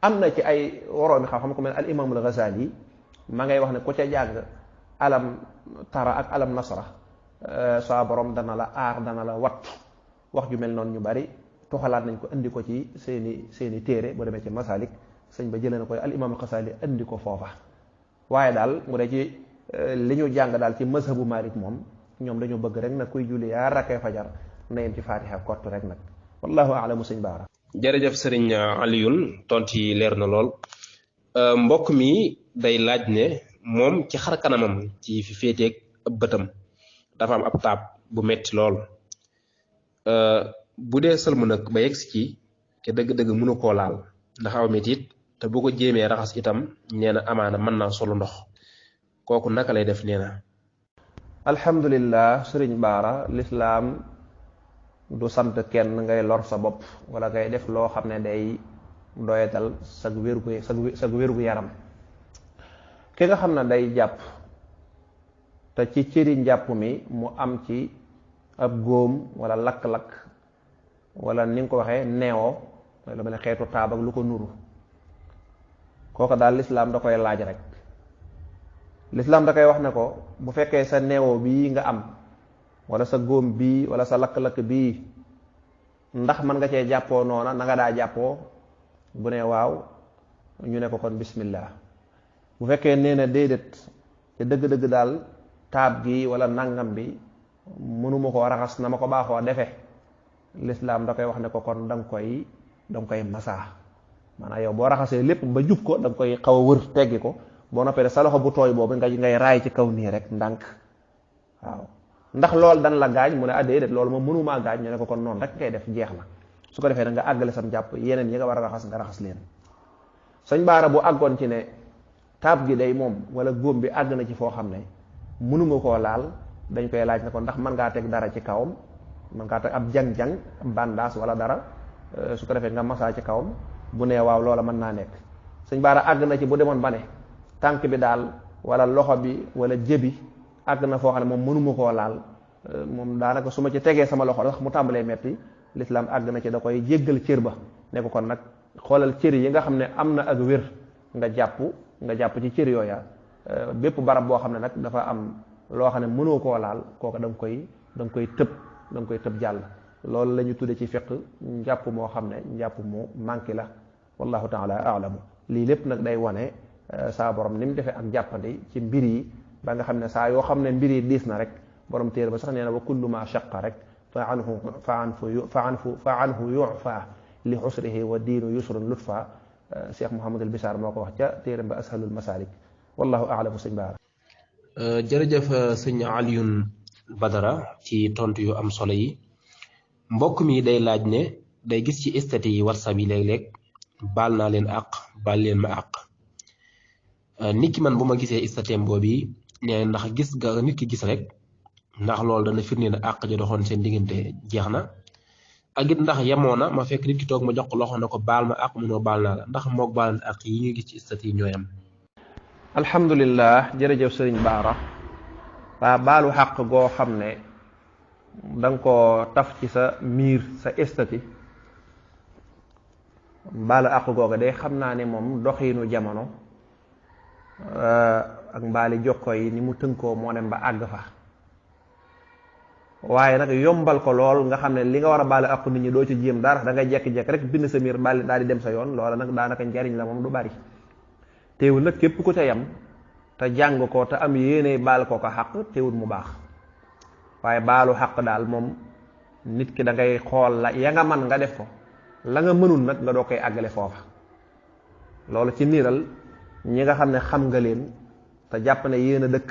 am na ci ay woroomi xam-xam ku mel al imaamul Ghazali ma ngay wax ne ku ca jàng alam tara ak alam nasra saa borom dana la aar dana la wattu wax ju mel noonu ñu bari toxalaat nañ ko indi ko ci seeni téere boo demee ci masalik sëñ ba jëlee na ko al imaamul Ghazali indi ko foofa waaye daal mu dee ci li ñu jàng daal ci mazhabu Maalik moom ñoom dañoo bëgg rek nag kuy julli yaa rakkee fajar na yem ci faatiha kott rek nag wallahu aalamu sëñ Baara. jërëjëf sëriñ Alioune tontu yi leer na lool mbokk mi day laaj ne moom ci xar kanamam ci fi féeteeg ab bëtam dafa am ab taab bu metti lool bu dee sëlmu nag ba yegg si ci te dëgg-dëgg mënu koo laal ndax aw metit te bu ko jéemee raxas itam nee na amaana mën naa solu ndox kooku naka lay def nee na. alhamdulillah sëriñ Baara lislaam du sant kenn ngay lor sa bopp wala ngay def loo xam ne day doyatal sag wér gu yaram ki nga xam ne day jàpp te ci cëri njàpp mi mu am ci ab góom wala lakk-lakk wala ni nga ko waxee neewoo lu mel ne xeetu taab ak lu ko nuru kooku daal lislaam da koy laaj rek lislaam da koy wax ne ko bu fekkee sa neewoo bii nga am wala sa góom bii wala sa lakk-lakk bii ndax mën nga cee jàppoo noona na nga daa jàppoo bu ne waaw ñu ne ko kon bismillah bu fekkee nee na déedéet te dëgg-dëgg daal taab gi wala nangam bi mënuma koo raxas na ma ko baaxoo defe lislaam da koy wax ne ko kon danga koy masaa maanaam yow boo raxasee lépp ba jub ko danga koy xaw a wër teggi ko boo noppee sa loxo bu tooy boobu ngay raay ci kaw nii rek ndànk waaw ndax loolu dan la gaañ mu ne déedéet loolu moom mënumaa gaañ ñu ne ko kon noonu rek ngay def jeex na su ko defee da nga àggale sam jàpp yeneen yi nga war a raxas nga raxas leen sëñ Baara bu àggoon ci ne taab gi day moom wala góom bi àgg na ci foo xam ne mënuma koo laal dañ koy laaj ne ko ndax mën ngaa teg dara ci kawam mën ngaa teg ab jang-jang bandaas wala dara su ko defee nga masaa ci kawam bu nee waaw loola mën naa nekk sëñ Baara àgg na ci bu demoon ba ne tànk bi daal wala loxo bi wala jëbi àgg na foo xam ne moom mënuma koo laal moom daanaka su ma ci tegee sama loxo sax mu tàmbalee metti lislaam àgg na ci da koy jéggal cër ba ne ko kon nag xoolal cër yi nga xam ne am na ak wér nga jàpp ci cër yooya bépp barab boo xam ne nag dafa am loo xam ne mënoo koo laal kooku da nga koy tëb jàll loolu la ñu tudde ci fiq njàpp moo xam ne njàpp mu manqué la wallahu taala alamu lii lépp nag day wane saa borom ni mu defee ak jàppandi ci mbir yi ba nga xam ne saa yoo xam ne mbir yi diis na rek borom téere ba sax nee na wa kullu ma shaqa rek fa anhu yufa li xusrihi wa diinu yusrun lutfa Cheikh Mouhamadul Bisaar moo ko wax ca téere ba ashalul masalik wallahu aalamu sëñ Baara. jërëjëf sëñ Alioune Badara ci tontu yu am solo yi mbokk mi day laaj ne day gis ci statut yi WhatsApp yi léeg-léeg baal naa leen àq baal leen ma àq nit ki man bu ma gisee statut boobu ne ndax gis ga nit ki gis rek ndax loolu dana firnde ne àq ja doxoon seen diggante jeex na ak it ndax yemoo na ma fekk nit ki toog ma jox ko loxo ne ko baal ma àq munoo baal naa la ndax moog baal na àq yi ñuy gis ci istat yi ñooy am. alhamdulilah jërëjëf sëriñ Baara waa baalu xaq goo xam ne da nga ko taf ci sa miir sa estati baalu àq googa day xam naa ne moom doxiinu jamono ak mbaali jokko yi ni mu tënkoo moo dem ba àgg fa waaye nag yombal ko lool nga xam ne li nga war a baalu àq nit ñi doo ci jéem dara da ngay jekki-jekki rek bind sa miir baal daal di dem sa yoon loola nag daanaka njariñ la moom du bari teewul nag képp ku ca yam te jàng ko te am yéene baal ko xaq teewul mu baax waaye baalu xaq daal moom nit ki da ngay xool la ya nga man nga def ko la nga mënul nag nga doo koy àggale foofa loolu ci niiral ñi nga xam ne xam nga leen te jàpp ne yéen a dëkk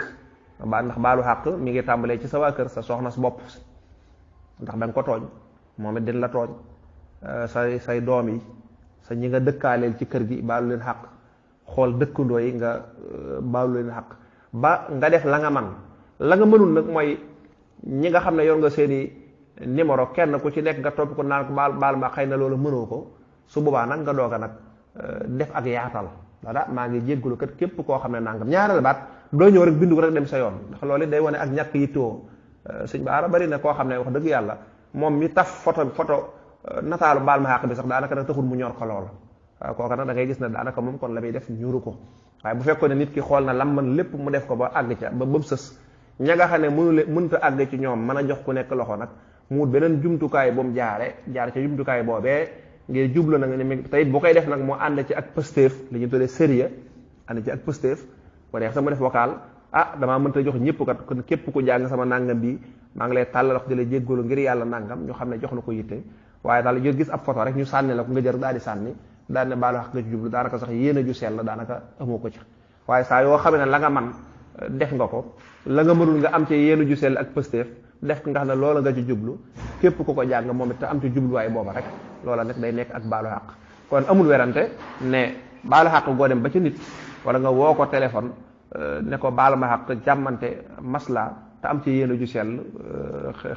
ndax baalu xaq mi ngi tàmbalee ci sa waa kër sa soxna sa bopp ndax da nga ko tooñ moom it din la tooñ say doom yi sa ñi nga dëkkaaleel ci kër gi baalu leen xaq xool dëkkandoo yi nga baalu leen xaq ba nga def la nga man la nga mënul nag mooy ñi nga xam ne yor nga seeni numéro kenn ku ci nekk nga topp ko naan ko baal ma xëy na loolu mënoo ko su boobaa nag nga doog a nag def ak yaatal dada maa ngi jéggulu kat képp koo xam ne nangam ñaareel baat doo ñëw rek bindu ko rek dem sa yoon ndax loolu day wane ak ñàkk yittoo sëñ Baara bari na koo xam ne wax dëgg yàlla moom mi taf photo nataalu baal ma xaq bi sax daanaka nag taxul mu ñor ko lool waaw kooka nag da ngay gis ne daanaka moom kon la muy def ñuru ko waaye bu fekkoon ne nit ki xool na lam man lépp mu def ko ba àgg ca ba bëb sës ña nga xam ne mënut a àgg ci ñoom mën a jox ku nekk loxo nag mu wut beneen jumtukaay bu mu jaar ca jumtukaay boobee ngir jublu nag ne tey bu koy def nag moo ànd ci ak pëstéef li ñu tuddee sérieux ànd ci ak pëstéef bu neex sax mu def vocal damaa mënta jox ñëpp kat kon képp ku jàng sama nangam bi maa ngi lay tàllal wax di la jéggalu ngir yàlla nangam ñu xam ne jox na ko yitte waaye daal yo gis ab photo rek ñu sànni la ko nga jër daal di sànni daal ne baalu xaq nga ci jublu daanaka sax yéen a ju sell daanaka amoo ko ci waaye saa yoo xam ne la nga man def nga ko la nga mënul nga am ci yéen a ju sell ak pëstéef def ko nga xam ne loola nga ci jublu képp ku ko jàng moom it te am ci jubluwaay booba rek loola nag day nekk ak baalu xaq kon amul werante ne baalu xaq goo dem ba ci nit wala nga woo ko téléphone ne ko baalu ma xaq jàmmante masla te am ci yéen a ju sell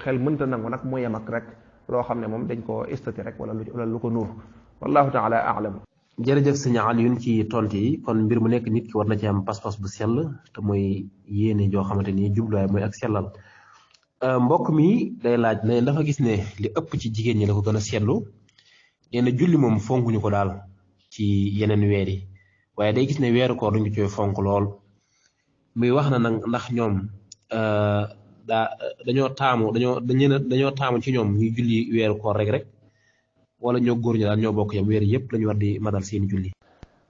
xel mënta nangu nag mu yem ak rek loo xam ne moom dañ ko estati rek wala lu ko nuur wallahu taala aalam. jërëjëf sëñ Alioune ci tontu yi kon mbir mu nekk nit ki war na ci am pas-pas bu sell te mooy yéene joo xamante ni jubluwaay mooy ak sellal mbokk mi day laaj ne dafa gis ne li ëpp ci jigéen ñi la ko gën a seetlu nee na julli moom fonkuñu ko daal ci yeneen weer yi waaye day gis ne weeru koor duñu koy fonk lool muy wax na nag ndax ñoom dañoo taamu ci ñoom ñuy julli weeru koor rek wala ñoo góor ñi daal ñoo bokk yam weer yëpp lañu war di madal seeni julli.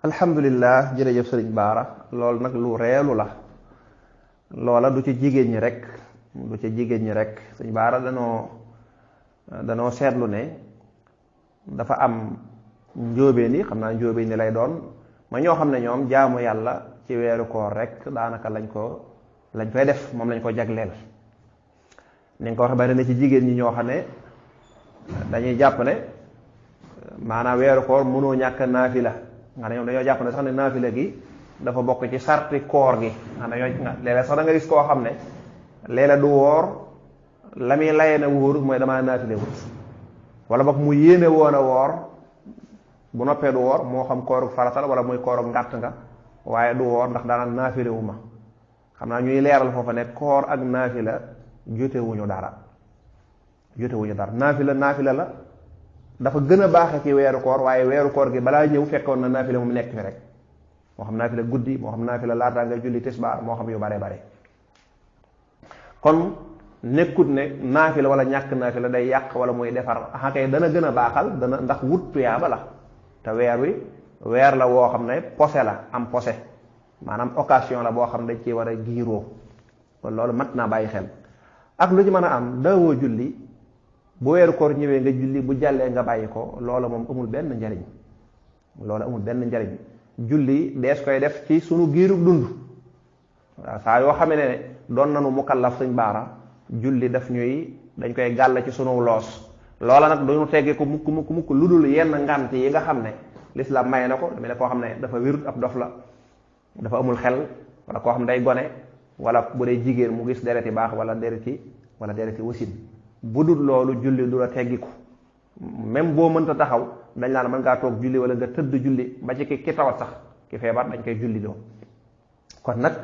alhamdulilah jërëjëf sëriñ Baara loolu nag lu reelu la loola du ci jigéen ñi rek sëriñ Baara danoo seetlu ne dafa am njóobeen yi xam naa njóobeen ni lay doon ma ñoo xam ne ñoom jaamu yàlla ci weeru koor rek daanaka lañ koy def moom lañ ko jagleel ni nga ko waxee bari na ci jigéen ñi ñoo xam ne dañuy jàpp ne maanaam weeru koor mënoo ñàkk naafila nga ne ñoom dañoo jàpp ne sax ne naafila gi dafa bokk ci sarti koor gi nga ne léeg-léeg sax da nga gis koo xam ne léeg-léeg du woor la muy layee na wóor mooy damaa naafile wut wala boog mu yéene woon a woor bu noppee du woor moo xam kooru faratal wala muy kooru ngàtt nga waaye du woor ndax daanaka naafile wu ma xam naa ñuy leeral foofa ne koor ak naafila jotewuñu dara naafila la dafa gën a baaxe ci weeru koor waaye weeru koor gi balaa ñëw fekkoon na naafila mu nekk fi rek moo xam naafila guddi moo xam naafila laataa nga julli tisbaar moo xam yu bare kon nekkut ne naafila wala ñàkk naafila day yàq wala muy defar xakay dana gën a baaxal dana ndax wut tuyaaba la te weer la woo xam ne posé la am posé maanaam occasion la boo xam ne dañ ci war a giiroo kon loolu mat naa bàyyi xel ak lu ci mën a am daawoo julli bu weeru koor ñëwee nga julli bu jàllee nga bàyyi ko loola moom amul benn njariñ julli dees koy def ci sunu giirug dund waaw saa yoo xamee ne doon nanu mukallaf Sëñ Baara julli dañ koy gàll ci sunu loos loola nag duñu tegge ko mukk lu dul yenn ngant yi nga xam ne lislaam may na ko dama ne koo xam ne dafa wérut ab dof la dafa amul xel wala koo xam ne day gone wala bu dee jigéen mu gis dereti baax wala dereti wasin bu dul loolu julli du la teggiku même boo mënta taxaw dañ laan mën ngaa toog julli wala nga tëdd julli ba ci ki tawat sax ki feebar dañ koy julli doo kon nag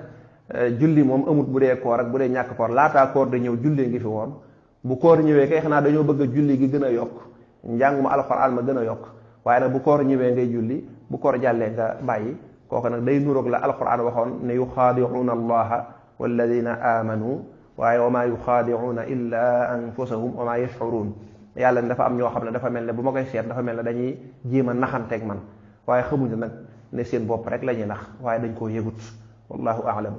julli moom amut bu dee koor ak bu dee ñàkk koor laataa koor da ñëw julli ngi fi woon bu koor ñëwee kay xanaa dañoo bëgg a julli gi gën a yokk njàng ma alxuraan ma gën a yokk waaye nag bu koor ñëwee ngay julli bu koor jàllee nga bàyyi kooku nag day nuroog la alxuraan waxoon ne yuxaadicuuna allaha walladina amanu waaye wa maa yuxaadicuuna illa anfusahum wa maa yashcuruun yàlla ne dafa am ñoo xam ne dafa mel ne bu ma koy seet dafa mel ne dañuy jéem a naxanteeg man waaye xamuñu nag ne seen bopp rek la ñuy nax waaye dañ koo yëgut wallahu a'lam.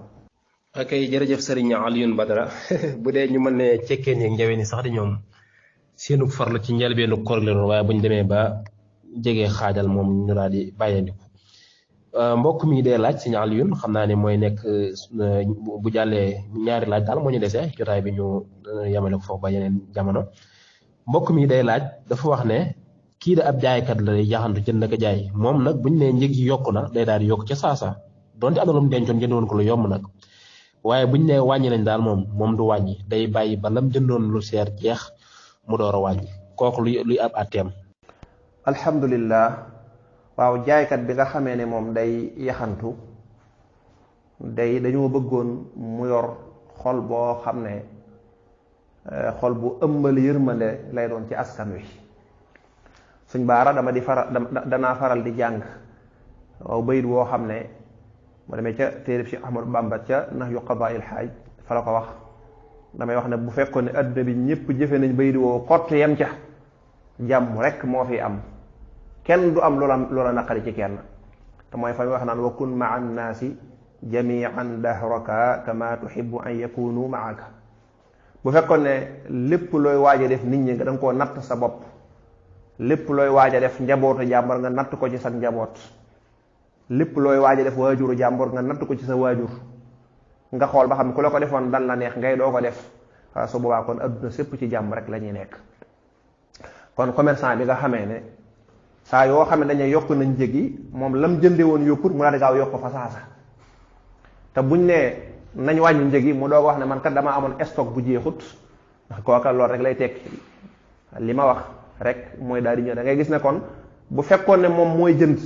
ok jërëjëf Serigne Alioune Badara bu dee ñu mën ne cekkeen yeeg njaween yi sax di ñoom seenu farlu ci njëlbeenu koor la waaye bu ñu demee ba jege xaajal moom ñu daal di bàyyandiku mbokk mi dee laaj Serigne Alioune xam naa ne mooy nekk bu jàllee ñaari laaj daal moo ñu desee jotaay bi ñu yemale ko foofu ba yeneen jamono mbokk mi day laaj dafa wax ne kii da ab jaaykat la day yaxantu jënd naka jaay moom nag buñ ne njëg yi yokku na day daal di yokk ca saasa donte am na lu mu dencoon jëndoon ko lu yomb nag waaye buñ ne wàññi nañ daal moom du wàññi day bàyyi ba lam jëndoon lu seer jeex mu door a wàññi kooku luy ab atteem. alhamdulillah waaw jaaykat bi nga xamee ne moom day yaxantu dañoo bëggoon mu yor xol boo xam ne xol bu ëmbal yërmande lay doon ci askan wi suñ baara danaa faral di jàng waaw bayit woo xam ne ma demee ca téereb Cheikh Ahmadou Bamba ca Nahju Qadaa'il Haaj fa la ko wax damay wax ne bu fekkoon ne adduna bi ñëpp jëfe nañ bayit woo kott yem ca jàmm rek moo fi am kenn du am loola naqari ci kenn te mooy fa muy wax naan wa kun maa annaasi jamian dahraka kama tuhibbu an yakunu maaka bu fekkoon ne lépp looy waaj a def nit ñi nga danga koo natt sa bopp lépp looy waaj a def njabootu jàmbur nga natt ko ci sa njaboot lépp looy waaj a def waajuru jàmbur nga natt ko ci sa waajur nga xool ba xam ne ku la ko defoon dan la neex ngay doo ko def su boobaa kon adduna sépp ci jàmm rek la ñuy nekk kon commerçant bi nga xamee ne saa yoo xam ne dañuy yokk nañ njëg yi moom lam jënde woon yokkut mu daal di gaaw yokk fa saasa te buñ ne nañ wàññi njëg yi mu doog wax ne man kat damaa amoon stock bu jeexut ndax kooka loolu rek lay tekki li ma wax rek mooy daal di ñëw da ngay gis ne kon bu fekkoon ne moom mooy jënd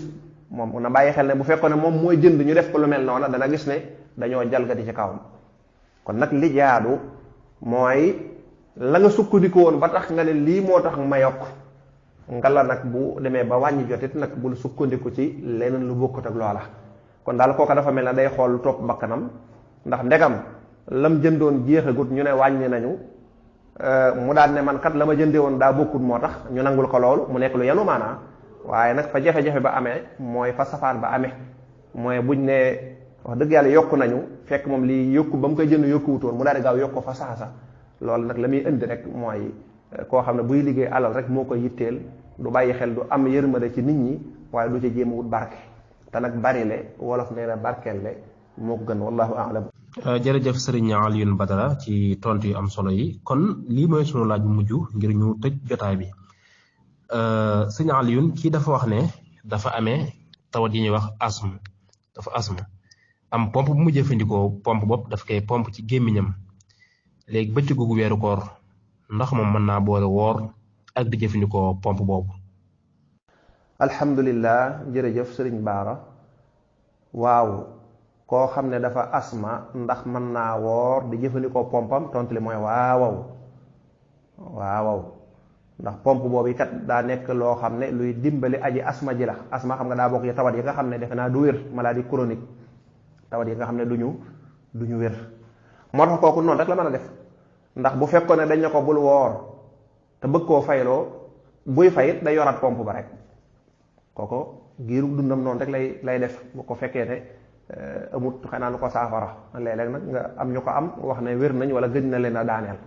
moom na bàyyi xel ne bu fekkoon ne moom mooy jënd ñu def ko lu mel noonu dana gis ne dañoo jalgati ci kawam kon nag li jaadu mooy la nga sukkandiku woon ba tax nga ne lii moo tax ma yokk nga la nag bu demee ba wàññi jotit nag bul sukkandiku ci leneen lu bokkut ak loola kon daal kooka dafa mel ne day xool lu topp bakkanam ndax ndegam lam jëndoon jeexagut ñu ne wàññi nañu mu daal ne man kat la ma jëndee woon daa bokkut moo tax ñu nangul ko loolu mu nekk lu yanu maanaa waaye nag fa jafe-jafe ba amee mooy fa safaan ba amee mooy buñ ne wax dëgg yàlla yokku nañu fekk moom lii yokku ba mu koy jënd yokkuwutoon mu daal di gaaw yokk ko fa saasa loolu nag la muy indi rek mooy koo xam ne buy liggéey alal rek moo koy yitteel du bàyyi xel du am yërmande ci nit ñi waaye du ci jéem a wut barke te nag bari le wolof nee na barkeel le moo ko gën wallahu a'lam. jërëjëf Serigne Alioune Badara ci tontu yu am solo yi kon lii mooy sunu laaj bu mujj ngir ñu tëj jotaay bi Serigne Alioune kii dafa wax ne dafa amee tawat yi ñuy wax asthme dafa asthme am pompe bu mu jëfandikoo pompe bopp daf koy pompe ci gémmiñam léegi bëccëgu weeru koor ndax moom mën naa boole woor ak di jëfandikoo pompe boobu. alhamdulillah jërëjëf Serigne Baara waaw koo xam ne dafa asma ndax mën naa woor di jëfandikoo pompam tontu li mooy waaw ndax pompe boobu kat daa nekk loo xam ne luy dimbali aji asma ji la asma xam nga daa bokk ci tawat yi nga xam ne defe naa du wér maladie chronique tawat yi nga xam ne duñu wér moo tax kooku noonu rek la mën a def ndax bu fekkoon ne dañ ne ko bul woor te bëgg koo fayloo buy fayit day yoraat pompe ba rek kooku giiru dundam noonu rek lay def bu ko fekkee ne amut xanaa lu ko saafara léeg-léeg nag nga am ñu ko am wax ne wér nañ wala gëj na leen a daaneel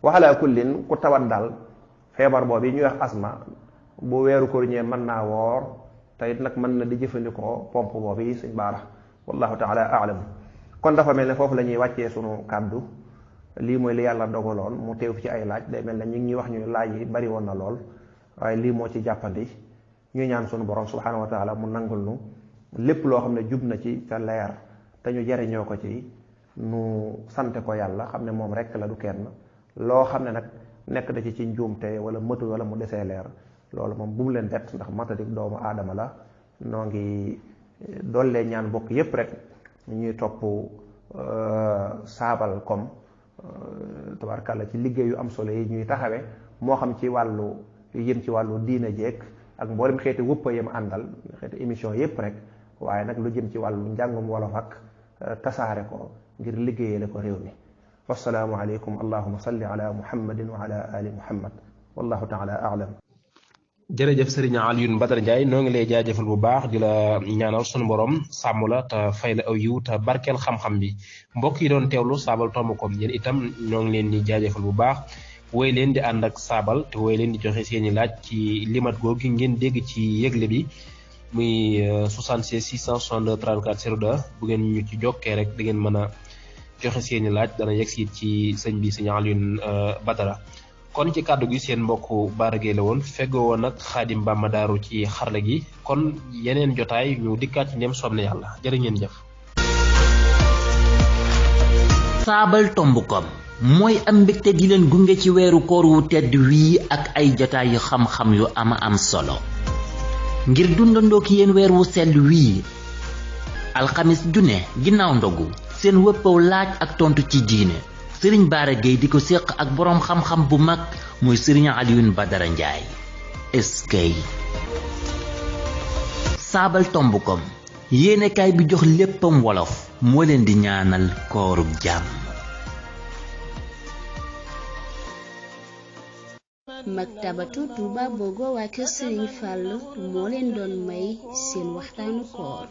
waxalaa kullin ku tawat daal feebar boobu yi ñuy wax asma bu weeru koor ñee mën naa woor te it nag mën na di jëfandikoo pompe boobu yi Sëñ Baara wallahu taala aalam kon dafa mel ne foofu la ñuy wàccee sunu kàddu lii mooy li yàlla dogaloon mu teew fi ci ay laaj day mel ne ñu ngi ñuy wax ñu laaj yi bari woon na lool waaye lii moo ci jàppandi ñuy ñaan sunu borom subhanahu wa taala mu nangul nu lépp loo xam ne jub na ci te leer te ñu jariñoo ko ci nu sante ko yàlla xam ne moom rek la du kenn loo xam ne nag nekk da ci njuumte wala mëtu wala mu desee leer loolu moom bu mu leen bett ndax matadik doomu aadama la noo ngi dollee ñaan bokk yépp rek ñuy topp saabal comme tabarkàlla ci liggéey yu am solo yi ñuy taxawe moo xam ci wàllu yëm ci wàllu diina jeeg ak mboolem xeeti wëppa yam àndal xeeti émission yépp rek waaye nag lu jëm ci wàllu njàngum wolof ak tasaare ko ngir liggéeyale ko réew mi wassalaamu aleykum allahuma salli ala muhammadin wa ala ali muhammad wallahu taala a'lam. jërëjëf Serigne Alioune Badara Ndiaye noo ngi lay jaajëfal bu baax di la ñaanal sunu borom sàmm la te fay la aw yiw te barkeel xam-xam bi mbokk yi doon teewlu saabal tomb kom yéen itam ñoo ngi leen di jaajëfal bu baax woy leen di ànd ak saabal te woy leen di joxe seeni laaj ci limat googu ngeen dégg ci yëgle bi muy 76 662 34 02 bu ngeen ñu ci jokkee rek da ngeen mën a joxe seeni laaj dana yegsi ci sëñ bi sëñ Alioune Badara. kon ci kàddu gi seen mbokk Bara Gueye la woon feggoo woon nag Xaadim Bamba Daaru ci xarala gi kon yeneen jotaay ñu dikkaat ci ndem soob na yàlla jërë ngeen jëf. saabal tomb kom mooy am mbégte di leen gunge ci weeru koor wu tedd wii ak ay jotaay yu xam-xam yu ama am solo ngir dundandoo ki yéen weer wu sell wii alxamis june ginnaaw ndogu seen wëppaw laaj ak tontu ci diine Serigne Bara Gueye di ko séq ak boroom xam-xam bu mag muy Serigne Alioune Badara Ndiaye eskay saabal tomb kom yéenekaay bi jox léppam wolof moo leen di ñaanal koorub jàmm. Maktabatu Touba Bogo waa kër Serigne Fallou moo leen doon may seen waxtaanu koor